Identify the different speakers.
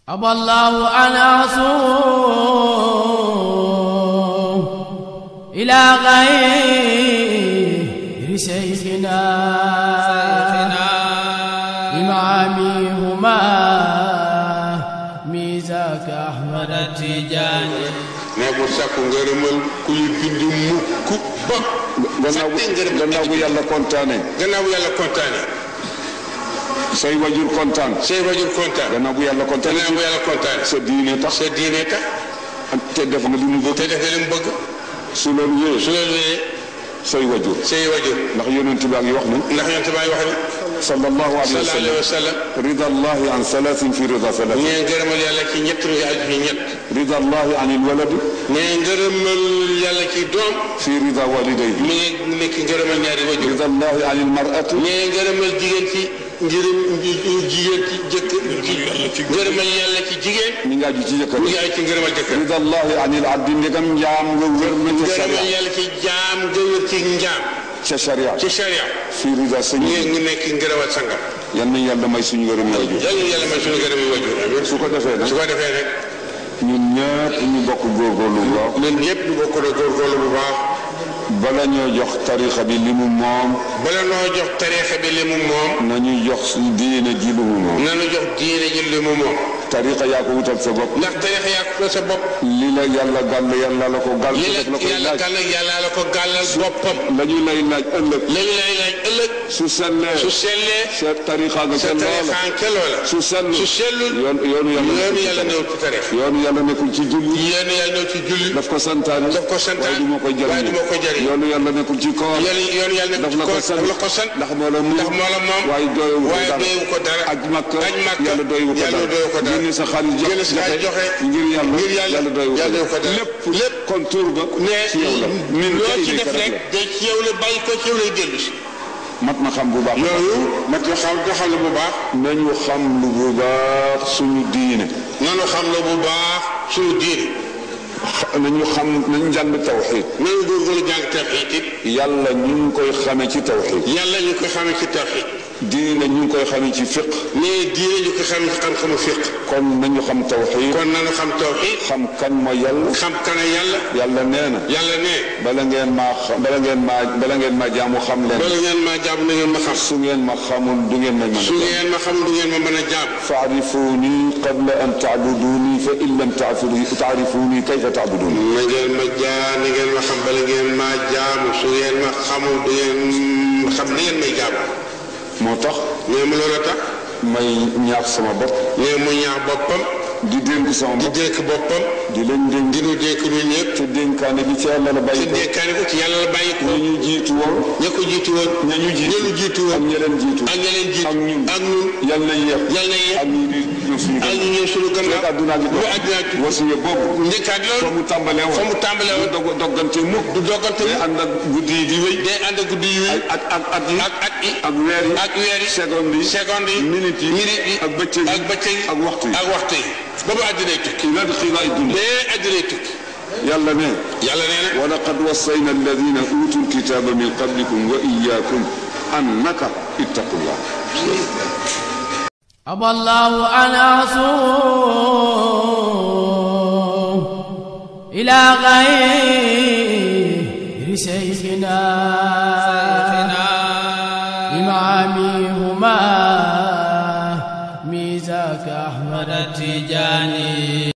Speaker 1: أبى الله أن أصوم إلى غير شيخنا إمامي هما ميزاك أحمد التجاني
Speaker 2: نبو ساكو ngërëmal kuy bind mukk ba gannaaw bu yàlla kontaane say wajur kontaan gannaaw bu yàlla kontaan sa diine tax te def nga li mu bëgg su loolu wéyee say wajur ndax yonent baa ngi wax ne sallallahu alayhi wa sallam rida allahi an salasin fi rida salasin nee ngërëmal yàlla ci ñett mi aju fi ñett rida allahi an il walad nee ngërëmal yàlla ci doom fi rida walidayhi mi ngi nekk ngërëmal ñaari wajur rida allahi an il mar'ati nee ngërëmal jigéen ci jigéen ci jëkk ngërëmal yàlla ci jigéen mi ngi aju ci jëkkër mi ngi aju ci ngërëmal jëkkër rida allahi an il abdi ndegam njaam nga wér na ci sharia ngërëmal yàlla ci jaam nga wér ci njaam ci sharia fi rida sëñ ngi nekk ngërëmal sangam yal na yàlla may suñu ngërëm wajur su ko defee nag ñun ñëpp ñu bokk góorgóorlu bu baax bala ñoo jox tarixa bi li mu moom nañu jox diine ji lu mu moom tarixa yaa ko wutal sa bopp ndax tarixa yaa ko wutal sa bopp li la yàlla gàll yàlla la ko gàll boppam la ñu lay laaj ëllëg su sellee sa tarixa nga ca loola su sellul yoonu yàlla nekkul ci julli daf ko santaane waaye du ma ko jariñ yoonu yàlla nekkul ci koor daf la ko sant ndax moo la moom waaye doyewu ko dara aj makka yàlla doyewu ko dara génne sa xaalis joxe ngir yàlla doyewu ko dara lépp contour ba ci yow la min loo ci def rek de ci yow la bàyyi ko ci yow lay dellu si mat na xam bu baax loolu mat na xam lu bu baax nañu xam lu bu baax suñu diine nañu jàng tawxiid nañu góorgóorlu jàng tawxiid yàlla ñu ngi koy xame ci tawxiid diine ñu ngi koy xame ci fiq mais diine ñu koy xame ci xam-xamu fiq kon nañu xam tawxiid xam kan mooy yàlla yàlla nee na bala ngeen maa jaamu xam leen na ngeen ma xam su ngeen ma xamul du ngeen ma mën a jaam fa'rifuni qabla an ta'buduni fa in lam ta'rifuni kayfa ta'buduni na ngeen ma xam bala ngeen ma jaamu su ngeen ma xamul du ngeen xam na ngeen may jaamu moo tax nee ma loola tax may ñaax sama bopp nee mu ñaax boppam di dénk sama bopp di dénk boppam di leen dénk di nu dénk ñu ñëpp te dénkaane bi ci yàlla la bàyyi ko te dénkaane ko ci yàlla la bàyyi ko ñu jiitu woon ña jiitu woon ak ña leen jiitu ak ñun yàlla yéex ak ñu di ñëw suñu gannaaw ak àdduna gi wasiya boobu njëkkaat loolu fa mu tàmbalee woon doggante mukk du doggante day ànd ak guddi yi di wéy ak at yi ak weer yi seconde yi minute yi ak bëccëg yi ak waxtu yi boobu àddinay tukki yàlla nee na wa laqad wassayna alladina utul kitaba min qablikum wa iyyakum annaka ittaqullah
Speaker 1: أبى الله أن أصوم إلى غير شيخنا إمامي هما ميزاك أحمد التجاني